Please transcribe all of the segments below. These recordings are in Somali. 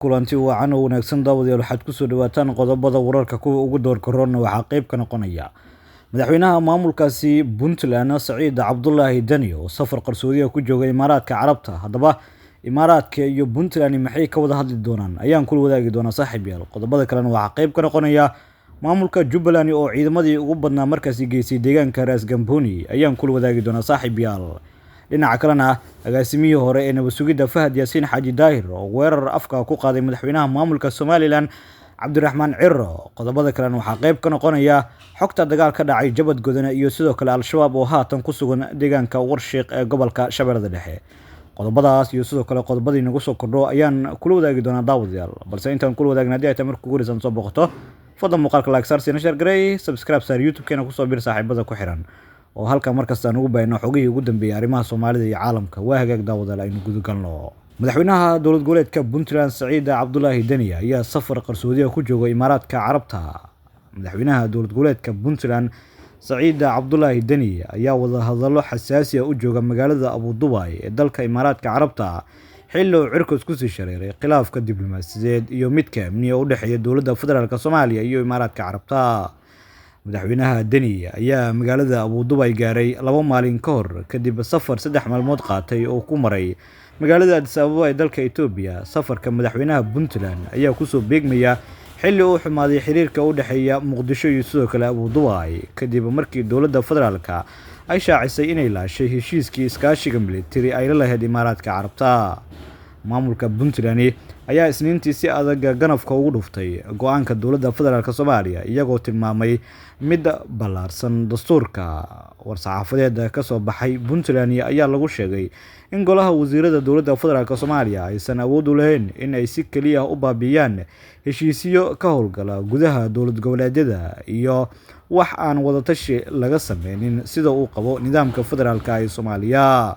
Kulanti wacan oo wanaagsan daawadayaal, waxaad ku soo dhawaataan qodobada wararka kuwa ugu doorka roonna. Waxaa qayb ka noqonaya madaxweynaha maamulkaasi Puntland Saciid Cabdulaahi Deni oo safar qarsoodiga ku jooga Imaaraadka Carabta. Haddaba Imaaraadka iyo Puntland maxay ka wada hadli doonaan ayaan kula wadaagi doonaa saaxiib yaal. Qodobada kalena waxaa qayb ka noqonaya maamulka Jubbaland oo ciidamadii ugu badnaa markaasi geysay deegaanka Raas Gamboni ayaan kula wadaagi doonaa saaxiib yaal. Dhinaca kalena agaasimihii hore ee nabad sugidda Fahad Yaasiin Xaaji Daahir oo weerar afka ku qaaday madaxweynaha maamulka Somaliland Cabdiraxmaan Ciro. Qodobada kalena waxaa qayb ka noqonaya xogta dagaal ka dhacay Jabad Godane iyo sidoo kale Al-Shabaab oo haatan ku sugan deegaanka Warshiiq ee gobolka Shabeellada Dhexe. Qodobadaas iyo sidoo kale qodobadii nagu soo kordho ayaan kula wadaagi doonaa daawadayaal, balse intaan kula wadaagna haddii ay tahay marka ugu horeysan soo boqoto, fadlan muuqaalka like saar, siina share garey, subscribe saar YouTube-keena, kusoo bir saaxiibada ku xiran oo halka markasta aan ugu baahino xogihii ugu dambeeyay arrimaha Soomaalida iyo caalamka. Waa hagaag daawadayaal, aynu guda galno. Madaxweynaha dowlad goboleedka Puntland Saciid Cabdulaahi Deni ayaa safar qarsoodiga ku jooga Imaaraadka Carabta. Madaxweynaha dowlad goboleedka Puntland Saciid Cabdulaahi Deni ayaa wadahadallo xasaasi ah u jooga magaalada Abu Dubai ee dalka Imaaraadka Carabta, xilli uu cirkaas kusii shareeray khilaafka diblomaasiyadeed iyo midka amni oo u dhexeeya dowladda federaalk Soomaaliya iyo Imaaraadka Carabta. Madaxweynaha Deni ayaa magaalada Abu Dubai gaaray 2 maalin ka hor kadib safar 3 maalmood qaatay oo ku maray magaalada Addis Ababa ee dalka Itoobiya. Safarka madaxweynaha Puntland ayaa kusoo beegmaya xilli uu xumaaday xiriirka u dhexeeya Muqdisho iyo sidoo kale Abu Dubai, kadib markii dowladda federaalka ay shaacisay inay laashay heshiiskii iskaashiga militari ay la lahayd Imaaraadka Carabta. Maamulka Puntland ayaa Isniintii si adag ganafka ugu dhuftay go-aanka dowladda federaalk Soomaaliya, iyagoo tilmaamay mid ballaarsan dastuurka. War-saxaafadeed ka soo baxay Puntland ayaa lagu sheegay in golaha wasiirada dowladda federaalk Soomaaliya aysan awood u lahayn in ay si keliya u baabi'iyaan heshiisyo ka howlgala gudaha dowlad goboleedyada iyo wax aan wadatashi laga sameynin sida uu qabo nidaamka federaalka ee Soomaaliya.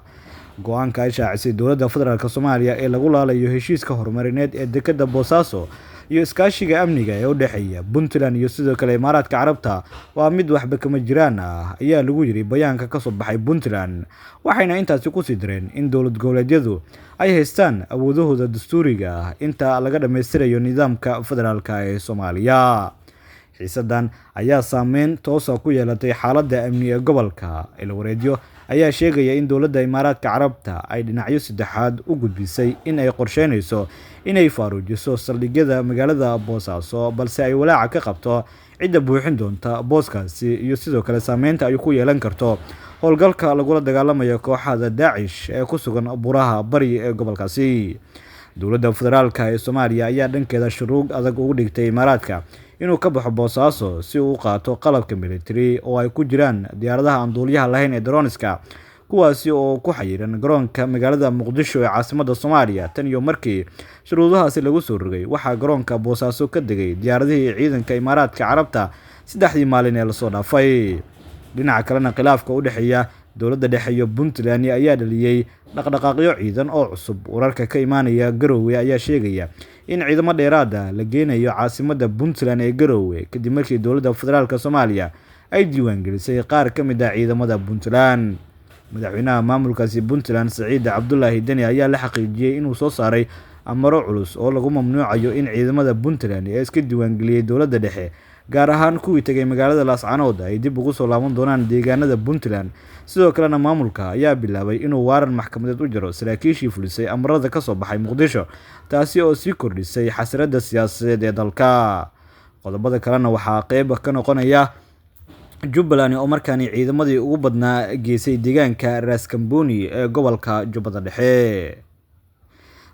Go-aanka ay shaacisay dowladda federaalk Soomaaliya ee lagu laalayo heshiiska horumarineed ee dekedda Boosaaso iyo iskaashiga amniga ee u dhexeeya Puntland iyo sidoo kale Imaaraadka Carabta waa mid waxba kama jiraan ah, ayaa lagu yiri bayaanka ka soo baxay Puntland. Waxayna intaasi kusii dareen in dowlad goboleedyadu ay haystaan awoodahooda dastuuriga ah inta laga dhammaystirayo nidaamka federaalka ee Soomaaliya. Xiisadan ayaa saameyn toosa ku yeelatay xaaladda amni ee gobolka. Ilwareedyo ayaa sheegaya in dowladda Imaaraadka Carabta ay dhinacyo saddexaad u gudbisay in ay qorsheynayso inay faaruujiso saldhigyada magaalada Boosaaso, balse ay walaaca ka qabto cidda buuxin doonta booskaasi iyo sidoo kale saameynta ay ku yeelan karto howlgalka lagula dagaalamayo kooxda Daacish ee ku sugan buraha bari ee gobolkaasi. Dowladda federaalka ee Soomaaliya ayaa dhankeeda shuruud adag ugu dhigtay Imaaraadka inuu ka baxo Boosaaso si uu u qaato qalabka militari oo ay ku jiraan diyaaradaha aan duuliyaha lahayn ee droniska, kuwaasi oo ku xayiran garoonka magaalada Muqdisho ee caasimadda Soomaaliya. Tan iyo markii shuruudahaasi lagu soo rogay, waxaa garoonka Boosaaso ka degay diyaaradihii ciidanka Imaaraadka Carabta 3dii maalin ee lasoo dhaafay. Dhinaca kalena khilaafka u dhexeeya dowladda dhexe iyo Puntland ayaa dhaliyay dhaqdhaqaaqyo ciidan oo cusub. Wararka ka imaanaya Garowe ayaa sheegaya in ciidamo dheeraad ah la geenayo caasimadda Puntland ee Garowe, kadib markii dowladda federaalk Soomaaliya ay diiwaangelisay qaar ka mid ah ciidamada Puntland. Madaxweynaha maamulkaasi Puntland Saciid Cabdulaahi Deni ayaa la xaqiijiyay inuu soo saaray amaro culus oo lagu mamnuucayo in ciidamada Puntland ee iska diiwaangeliyay dowladda dhexe, gaar ahaan kuwii tegay magaalada Laascanood, ay dib ugu soo laaban doonaan deegaanada Puntland. Sidoo kalena maamulka ayaa bilaabay inuu waaran maxkamadeed u jiro saraakiishii fulisay amarada ka soo baxay Muqdisho, taasi oo sii kordhisay xasarada siyaasadeed ee dalka. Qodobada kalena waxaa qeyb ka noqonaya Jubbaland oo markaani ciidamadii ugu badnaa geysay deegaanka Raas Kamboni ee gobolka Jubbada Dhexe.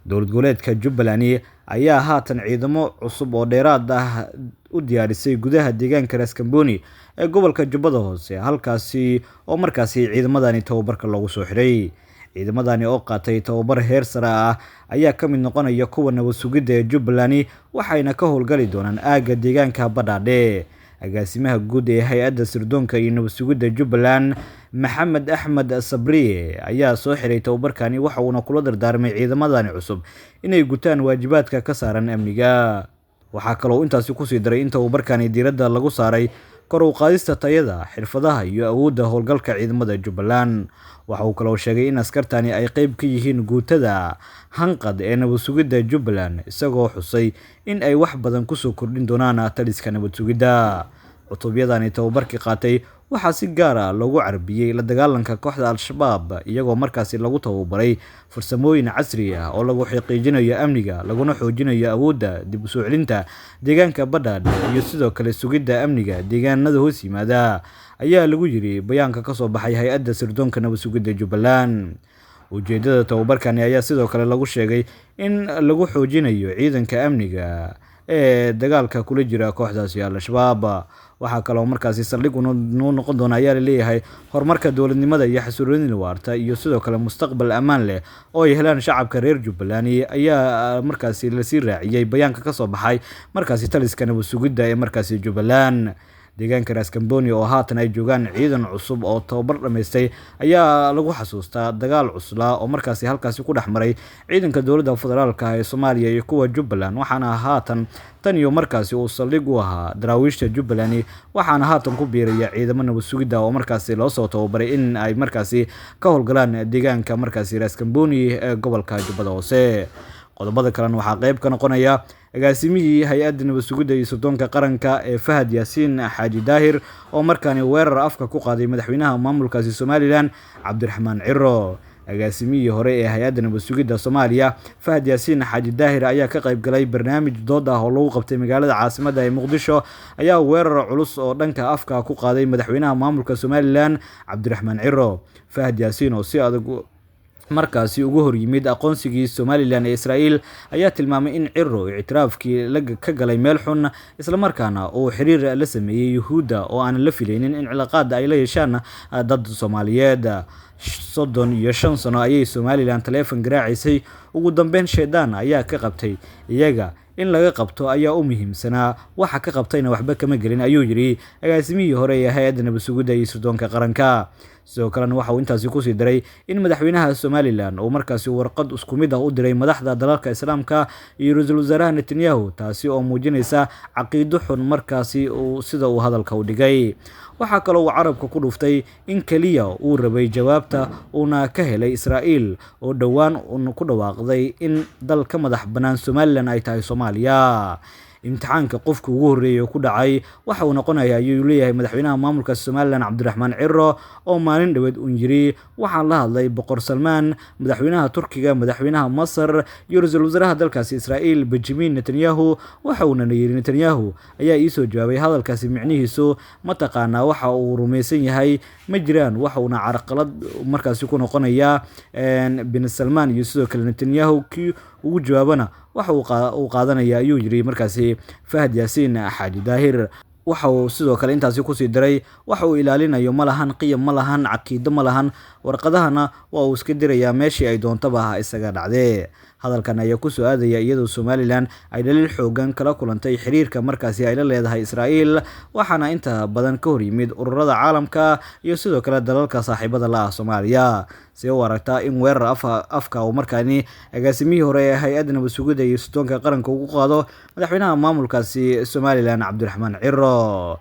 Dowlad goboleedka Jubbaland ayaa haatan ciidamo cusub oo dheeraad ah u diyaarisay gudaha deegaanka Raas Kamboni ee gobolka Jubbada Hoose, halkaasi oo markaasi ciidamadani tababarka loogu soo xiray. Ciidamadani oo qaatay tababar heer sare ah ayaa ka mid noqonaya kuwa nabad sugidda ee Jubbaland, waxayna ka howlgali doonaan aagga deegaanka Badhaadhe. Agaasimaha guud ee hay-adda sirdoonka iyo nabad sugidda Jubbaland Maxamed Axmed Sabriye ayaa soo xiray tababarkani, waxa uuna kula dardaarmay ciidamadani cusub inay gutaan waajibaadka ka saaran amniga. Waxaa kaloo intaasi kusii daray in tababarkani diiradda lagu saaray kor u qaadista tayada, xirfadaha iyo awoodda howlgalka ciidamada Jubbaland. Waxa uu kaloo sheegay in askartani ay qayb ka yihiin guutada hanqad ee nabad sugidda Jubbaland, isagoo xusay in ay wax badan kusoo kordhin doonaan taliska nabad sugidda. Cutubyadani tababarkii qaatay waxaa si gaar ah loogu carbiyey la dagaalanka kooxda Al-Shabaab, iyagoo markaasi lagu tababaray farsamooyin casri ah oo lagu xaqiijinayo amniga, laguna xoojinayo awoodda dib u soo celinta deegaanka Badhaadhe iyo sidoo kale sugidda amniga deegaanada hoos yimaada, ayaa lagu yiri bayaanka ka soo baxay hay-adda sirdoonka nabad sugidda Jubbaland. Ujeedada tababarkani ayaa sidoo kale lagu sheegay in lagu xoojinayo ciidanka amniga ee dagaalka kula jira kooxdaasi Al-Shabaab. Waxaa kaloo markaasi saldhig noo noqon doona ayaa laleeyahay horumarka dowladnimada iyo xasiloonida waarta iyo sidoo kale mustaqbal ammaan leh oo ay helaan shacabka reer Jubbaland, ayaa markaasi lasii raaciyey bayaanka ka soo baxay markaasi taliska nabad sugidda ee markaasi Jubbaland. Deegaanka Raaskambooni oo haatan ay joogaan ciidan cusub oo tababar dhammaystay ayaa lagu xasuustaa dagaal cuslaa oo markaasi halkaasi ku dhex maray ciidanka dowladda federaalka ee Soomaaliya iyo kuwa Jubbaland, waxaana haatan tan iyo markaasi uu saldhig u ahaa daraawiishta Jubbaland, waxaana haatan ku biiraya ciidamo nabad sugidda oo markaasi loo soo tababaray in ay markaasi ka howlgalaan deegaanka markaasi Raaskambooni ee gobolka Jubbada Hoose. Qodobada kalena waxaa qayb ka noqonaya agaasimihii hay-adda nabad sugidda iyo sirdoonka qaranka ee Fahad Yaasiin Xaaji Daahir oo markaani weerar afka ku qaaday madaxweynaha maamulkaasi Somaliland Cabdiraxmaan Ciro. Agaasimihii hore ee hay-adda nabad sugidda Soomaaliya Fahad Yaasiin Xaaji Daahir ayaa ka qayb galay barnaamij dood ah oo lagu qabtay magaalada caasimadda ee Muqdisho, ayaa weerar culus oo dhanka afka ku qaaday madaxweynaha maamulka Somaliland Cabdiraxmaan Ciro. Fahad Yaasiin oo si adag markaasi ugu hor yimid aqoonsigii Somaliland ee Israa'iil ayaa tilmaamay in Ciro ictiraafkii ka galay meel xun, islamarkaana uu xiriir la sameeyey Yuhuudda oo aan la filaynin in cilaaqaad ay la yeeshaan dad Soomaaliyeed. 35 sano ayay Somaliland taleefan garaacisay, ugu dambeyn shaydaan ayaa ka qabtay iyaga, in laga qabto ayaa u muhiimsanaa, waxa ka qabtayna waxba kama gelin, ayuu yidhi agaasimihii hore ee hay-adda nabad sugidda iyo sirdoonka qaranka. Sidoo kalena waxa uu intaasi kusii daray in madaxweynaha Somaliland uu markaasi warqad isku mid ah u diray madaxda dalalka Islaamka iyo ra-iisul wasaaraha Netanyahu, taasi oo muujinaysa caqiido xun markaasi sida uu hadalka u dhigay. Waxaa kaloo uu carabka ku dhuftay in keliya uu rabay jawaabta uuna ka helay Israa'iil oo dhowaan ku dhawaaqday in dal ka madax bannaan Somaliland ay tahay Soomaaliya. Imtixaanka qofka ugu horreeyay ku dhacay waxa uu noqonayaa, ayuu leeyahay madaxweynaha maamulka Somaliland Cabdiraxmaan Ciro oo maalin dhoweed uun yiri waxaan la hadlay Boqor Salmaan, madaxweynaha Turkiga, madaxweynaha Masar iyo ra-iisul wasaaraha dalkaasi Israa'iil Benjamin Netanyahu. Waxa uuna yiri Netanyahu ayaa ii soo jawaabay hadalkaasi micnihiisu mataqaanaa waxa uu rumaysan yahay ma jiraan, waxa uuna carqalad markaasi ku noqonayaa bin Salmaan iyo sidoo kale Netanyahu kii ugu jawaabana waxa uu qaadanaya, ayuu yiri markaasi Fahad Yaasiin Xaaji Daahir. Waxa uu sidoo kale intaasi kusii daray waxa uu ilaalinayo ma lahan qiyam, ma lahan caqiido, ma lahan warqadahana waa uu iska dirayaa meeshii ay doontaba ha isaga dhacdee. Hadalkan ayaa ku soo aadaya iyadoo Somaliland ay dhaliil xoogan kala kulantay xiriirka markaasi ay la leedahay Israa'iil, waxaana inta badan ka hor yimid ururada caalamka iyo sidoo kale dalalka saaxiibada la ah Soomaaliya. See u aragtaa in weerar afka uu markaani agaasimihii hore ee hay-adda nabad sugidda iyo sirdoonka qaranka ugu qaado madaxweynaha maamulkaasi Somaliland Cabdiraxmaan Ciro?